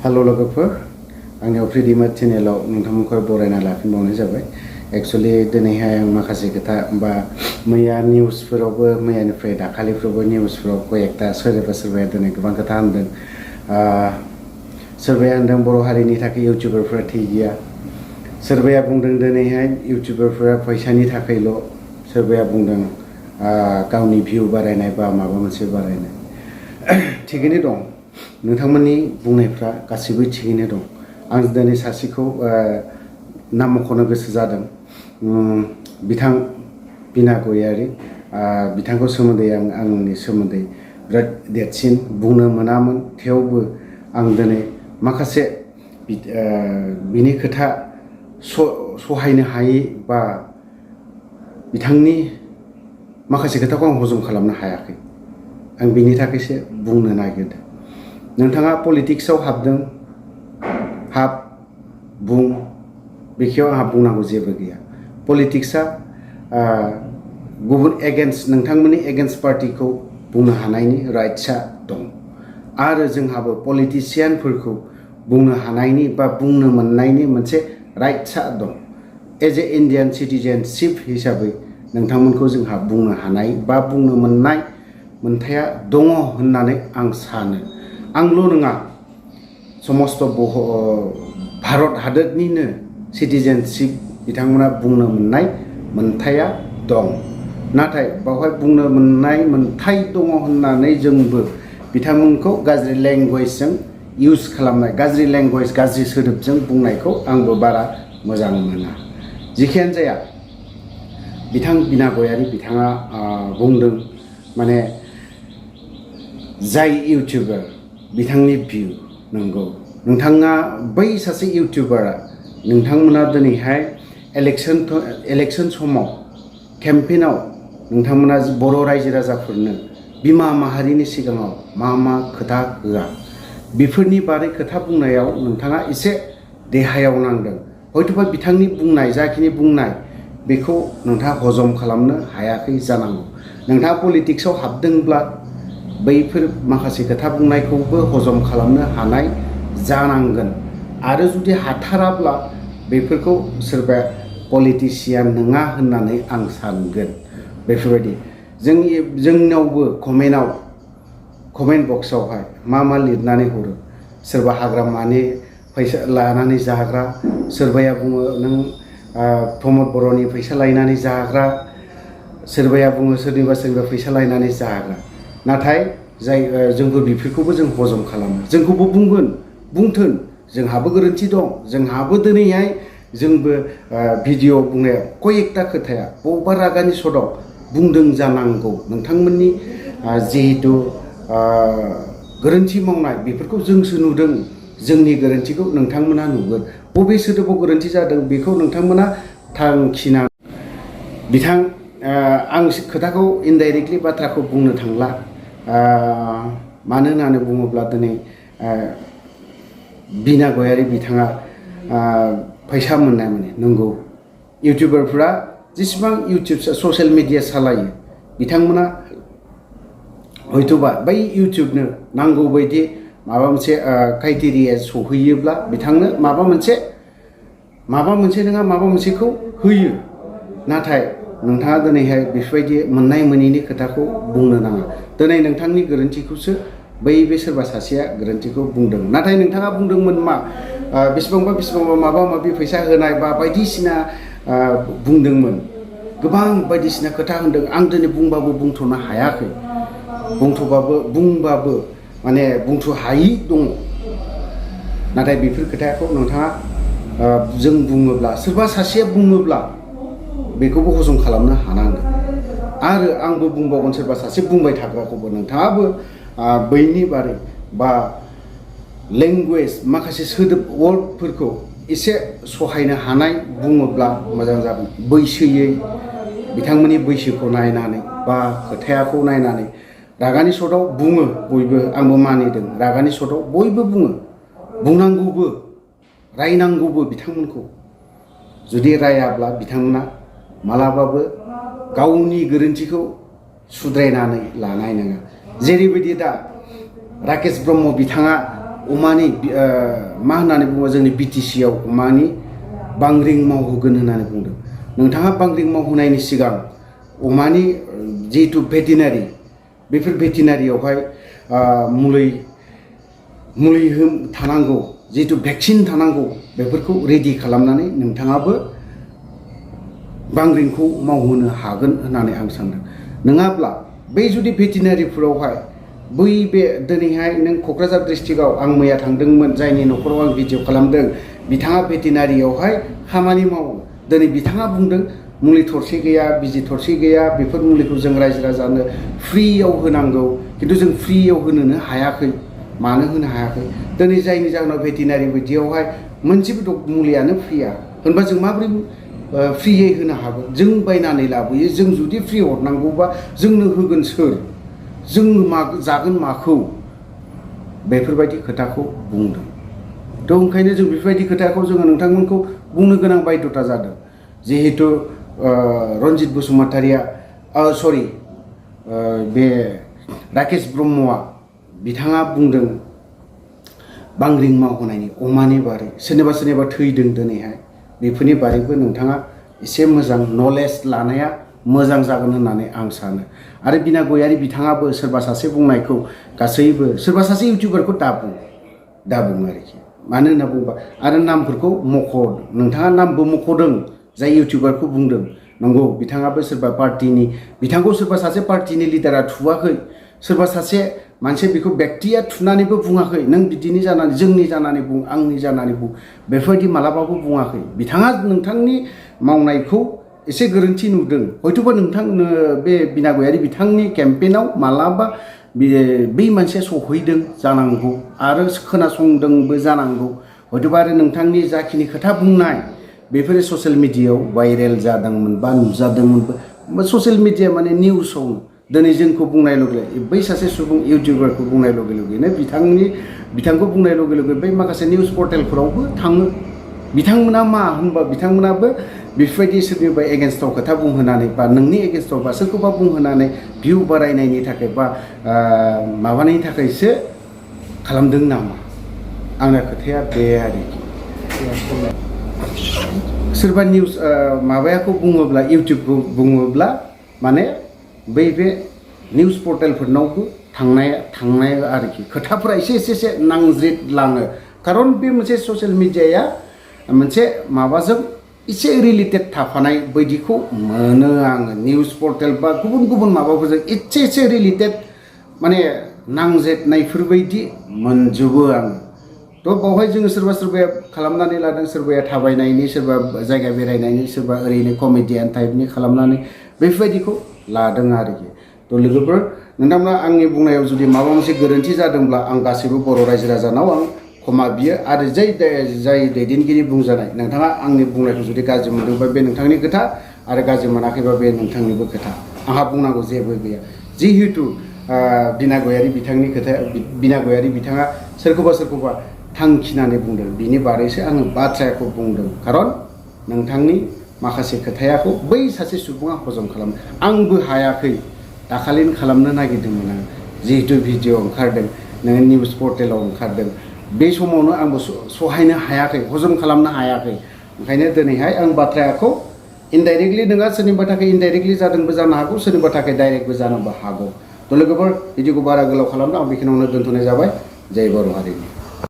Hello लोगोफोर आंनि अफ्रिदिमा चेनेलाव नोंथांमोनखौ बरायना लाफिनबावनाय जाबाय। एक्चुअली दिनैहाय आं माखासे खोथा बा मैया निउसफोरावबो मैयानिफ्राय दाखालिफ्रावबो निउसफोराव कयेकथा सोरबाया दिनै गोबां खोथा होनदों। सोरबाया होनदों बर' हारिनि थाखाय इउटुबारफोरा थै गैया, सोरबाया बुंदों दिनैहाय इउटुबारफोरा फैसानि थाखायल', सोरबाया बुंदों गावनि भिउ बारायनाय बा माबा मोनसे बारायनाय। थिगैनो दं, नोंथांमोननि बुंनायफ्रा गासिबो थिगैनो दं। आं दिनै सासेखौ नाम मख'नो गोसो जादों, बिथां बिना गयारि। बिथांखौ सोमोन्दै आंनि सोमोन्दै बिराद देरसिन बुंनो मोनामोन, थेवबो आं दिनै माखासे बिनि खोथा सहायनो हायै बा बिथांनि माखासे खोथाखौ आं हजम खालामनो हायाखै। आं बिनि थाखायसो बुंनो नागिरदों। नोंथाङा पलिटिक्सआव हाबदों, हाब बुं, बेखियाव आंहा बुंनांगौ जेबो गैया। पलिटिक्सआ गुबुन एगेन्स्ट, नोंथांमोननि एगेन्स्ट पार्टिखौ बुंनो हानायनि राइट्सआ दं, आरो जोंहाबो पलिटिशियानफोरखौ बुंनो हानायनि बा बुंनो मोननायनि मोनसे राइट्सआ दं। एज ए इन्डियान सिटिजेनशिप हिसाबै नोंथांमोनखौ जोंहा बुंनो हानाय बा बुंनो मोननाय मोनथाया दङ होननानै आं सानो। आंल' नङा, समस्त भारत हादोरनिनो सिटिजेनशिप बिथांमोना बुंनो मोननाय मोनथाया दं। नाथाय बावहाय बुंनो मोननाय मोनथाय दङ होननानै जोंबो बिथांमोनखौ गाज्रि लेंगुवेजजों इउज खालामनाय, गाज्रि लेंगुवेज, गाज्रि सोदोबजों बुंनायखौ आंबो बारा मोजां मोना। जिखियानो जाया, बिथां बिना गयारि बिथाङा बुंदों, माने जाय इउटुबार बिथांनि भिउ, नंगौ, नोंथाङा बै सासे इउटुबारा, नोंथांमोना दिनैहाय इलेक्सन समाव केम्पेइनाव नोंथांमोना बर' रायजो राजाफोरनो बिमा माहारिनि सिगाङाव मा खोथा होआ, बेफोरनि बारै खोथा बुंनायाव नोंथाङा एसे देहायाव नांदों। हयथ'बा बिथांनि बुंनाय, जाखिनि बुंनाय, बेखौ नोंथाङा हजम खालामनो हायाखै जानांगौ। नोंथाङा पलिटिक्सआव हाबदोंब्ला बैफोर माखासे खोथा बुंनायखौबो हजम खालामनो हानाय जानांगोन, आरो जुदि हाथाराब्ला बेफोरखौ सोरबा पलिटिशियान नङा होननानै आं सानगोन। बेफोरबायदि जोंनावबो कमेन्ट बक्सआवहाय मा लिरनानै हरो। सोरबा हाग्रामानि फैसा लानानै जाग्रा, सोरबाया बुङो नों प्रमद बर'नि फैसा लायनानै जाग्रा, सोरबाया बुङो सोरनिबा फैसा लायनानै जाग्रा। नाथाय जोंबो बेफोरखौबो जों हजम खालामो। जोंखौबो बुंथों, जोंहाबो गोरोन्थि दं। जोंहाबो दिनैहाय जोंबो भिडिअ बुंनाया कयेकथा खोथाया बबेबा रागानि सदाव बुंदों जानांगौ। नोंथांमोननि जिहेतु गोरोन्थि मावनाय, बेफोरखौ जोंसो नुदों। जोंनि गोरोन्थिखौ नोंथांमोना नुगोन। बबे सोदोबाव गोरोन्थि जादों बेखौ नोंथांमोना थांखिना बिथां आं खोथाखौ इनडाइरेक्टलि बाथ्राखौ बुंनो थांला। मानो होननानै बुङोब्ला दिनै बिना गयारि बिथाङा फैसा मोननाय, माने नंगौ, इउटुबारफ्रा जेसेबां ससियेल मिडिया सालायो, बिथांमोना हयथ'बा बै इउटुबनो नांगौ बायदि माबा मोनसे क्राइटेरिया सहैयोब्ला बिथांनो माबा मोनसे नङा माबा मोनसेखौ होयो। नाथाय नोंथाङा दिनैहाय बेफोरबायदि मोननाय मोनैनि खोथाखौ बुंनो नाङा। दिनै नोंथांनि गोरोन्थिखौसो बे सोरबा सासेया गोरोन्थिखौ बुंदों। नाथाय नोंथाङा बुंदोंमोन बेसेबांबा माबा माबि फैसा होनाय बा बायदिसिना बुंदोंमोन, गोबां बायदिसिना खोथा होनदों। आं दिनै बुंबाबो बुंथ'नो हायाखै, बुंबाबो माने बुंथ' हायि दङ। नाथाय बेफोर खोथाखौ नोंथाङा जों बुङोब्ला, सोरबा सासेया बुङोब्ला बेखौबो हजम खालामनो हानांगोन। आरो आंबो बुंबावगोन, सोरबा सासे बुंबाय थाग्राखौबो नोंथाङाबो बैनि बारै बा लेंगुवेज, माखासे सोदोब वर्डफोरखौ एसे सहायनो हानाय बुङोब्ला मोजां जागोन। बैसोयै, बिथांमोननि बैसोखौ नायनानै बा खोथायाखौ नायनानै रागानि सदाव बुङो बयबो। आंबो मानिदों, रागानि सदाव बयबो बुंनांगौबो, रायनांगौबो बिथांमोनखौ। जुदि रायाब्ला बिथांमोना मालाबाबो गावनि गोरोन्थिखौ सुद्रायनानै लानाय नङा। जेरैबायदि दा राकेश ब्रह्म बिथाङा अमानि मा होननानै बुङो जोंनि BTC आव अमानि बांग्रिं मावहोगोन होननानै बुंदों। नोंथाङा बांग्रिं मावहोनायनि सिगां अमानि जिहेतु भेटेनारि बेफोर भेटेनारियावहाय मुलि थानांगौ, जिहेतु भेक्सिन थानांगौ, बेफोरखौ रेडि खालामनानै नोंथाङाबो बांग्रिंखौ मावहोनो हागोन होननानै आं सानदों। नङाब्ला बै जुदि भेटेनारिफोरावहाय बै बे दिनैहाय नों क'क्राझार डिस्ट्रिक्टआव आं मैया थांदोंमोन, जायनि न'खराव आं भिडिअ खालामदों, बिथाङा भेटेनारियावहाय खामानि मावो। दिनै बिथाङा बुंदों मुलि थरसे गैया, बिजि थरसे गैया, बेफोर मुलिखौ जों रायजो राजानो फ्रियाव होनांगौ, खिन्थु जों फ्रियाव होनोनो हायाखै। मानो होनो हायाखै? दिनै जायनि जाहोनाव भेटेनारि बायदियावहाय मोनसेबो मुलियानो फ्रिया होनबा जों माबोरै फ्रियै होनो हागोन? जों बायनानै लाबोयो, जों जुदि फ्रि हरनांगौबा जोंनो होगोन सोर? जों जागोन माखौ? बेफोरबायदि खोथाखौ बुंदों। थ' ओंखायनो जों बेफोरबायदि खोथाखौ जोङो नोंथांमोनखौ बुंनो गोनां बायध'था जादों। जिहेतु रन्जित बसुमतारिया बे राकेश ब्रह्मआ बिथाङा बुंदों बांग्रिं मावहोनायनि अमानि बारै, सोरनिबा थैदों दिनैहाय, बेफोरनि बारैबो नोंथाङा एसे मोजां नलेज लानाया मोजां जागोन होननानै आं सानो। आरो बिना गयारि बिथाङाबो सोरबा सासे बुंनायखौ गासैबो सोरबा सासे इउटिउबारखौ दाबुं आरोखि। मानो होनना बुङोबा आरो नामफोरखौ नोंथाङा नामबो मख'दों जाय इउटिउबारखौ बुंदों। नंगौ, बिथाङाबो सोरबा पार्टिनि, बिथांखौ सोरबा सासे पार्टिनि लिडारा थुवाखै, सोरबा सासे मानसि बेखौ बेक्तिया थुनानैबो बुङाखै। नों बिदिनि जानानै, जोंनि जानानै बुं, आंनि जानानै बुं, बेफोरबायदि मालाबाबो बुङाखै। बिथाङा नोंथांनि मावनायखौ एसे गोरोन्थि नुदों, हयथ'बा नोंथांनो बे बिना गयारि बिथांनि केम्पेइनाव मालाबा बै मानसिया सहैदों जानांगौ आरो खोनासंदोंबो जानांगौ। हयथ'बा आरो नोंथांनि जाखिनि खोथा बुंनाय बेफोरो ससियेल मिडियायाव भाइरेल जादोंमोन बा नुजादोंमोनबो। ससियेल मिडिया माने निउसावनो दिनै जोंखौ बुंनाय लोगो लोगो, बै सासे सुबुं इउटिउबारखौ बुंनाय लोगो लोगोनो बिथांखौ बुंनाय लोगो लोगो बै माखासे निउस पर्टेलफोरावबो थाङो। बिथांमोना मा होनबा बिथांमोनाबो बेफोरबायदि सोरनिबा एगेन्स्टआव खोथा बुंहोनानै बा नोंनि एगेन्स्टआव बा सोरखौबा बुंहोनानै भिउ बारायनायनि थाखाय बा माबानायनि थाखायसो खालामदों नामा? आंना खोथाया बे आरोखि। सोरबा निउस माबायाखौ बुङोब्ला, इउटिउबखौ बुङोब्ला माने बे निउस पर्टेलफोरनावबो थांनाय आरोखि। खोथाफोरा एसे नांज्रिदलाङो, खारन बे मोनसे ससियेल मिडियाया मोनसे माबाजों एसे रिलेटेड थाफानाय बायदिखौ मोनो आङो। निउस पर्टेल बा गुबुन माबाफोरजों एसे रिलेटेड माने नांजेदनायफोरबायदि मोनजोबो आङो। थ' बावहाय जोङो सोरबाया खालामनानै लादों, सोरबाया थाबायनायनि, सोरबा जायगा बेरायनायनि, सोरबा ओरैनो कमेडियान टाइपनि खालामनानै बेफोरबायदिखौ लादों आरोखि। थ' लोगोफोर, नोंथांमोना आंनि बुंनायाव जुदि माबा मोनसे गोरोन्थि जादोंब्ला आं गासैबो बर' रायजो राजानाव आं क्षमा बियो। आरो जाय दैदेनगिरि बुंजानाय, नोंथाङा आंनि बुंनायखौ जुदि गाज्रि मोनदोंबा बे नोंथांनि खोथा, आरो गाज्रि मोनाखैबा बे नोंथांनिबो खोथा। आंहा बुंनांगौ जेबो गैया। जिहेतु बिना गयारि बिथाङा सोरखौबा थांखिनानै बुंदों, बिनि बारैसो आङो बाथ्राखौ बुंदों। खारन नोंथांनि माखासे खोथायाखौ बै सासे सुबुङा हजम खालामो। आंबो हायाखै, दाखालिनो खालामनो नागिरदोंमोन आं, जिहेतु भिडिअ ओंखारदों, नोङो निउस पर्टेलाव ओंखारदों, बे समावनो आंबो सहायनो हायाखै, हजम खालामनो हायाखै। ओंखायनो दिनैहाय आं बाथ्राखौ इनडाइरेक्टलि नङा, सोरनिबा थाखाय इनडाइरेक्टलि जादोंबो जानो हागौ, सोरनिबा थाखाय डाइरेक्टबो जानोबो हागौ। थ' लोगोफोर, भिडिअखौ बारा गोलाव खालामला, आं बेखिनियावनो दोनथ'नाय जाबाय। जय बर' हारिनि।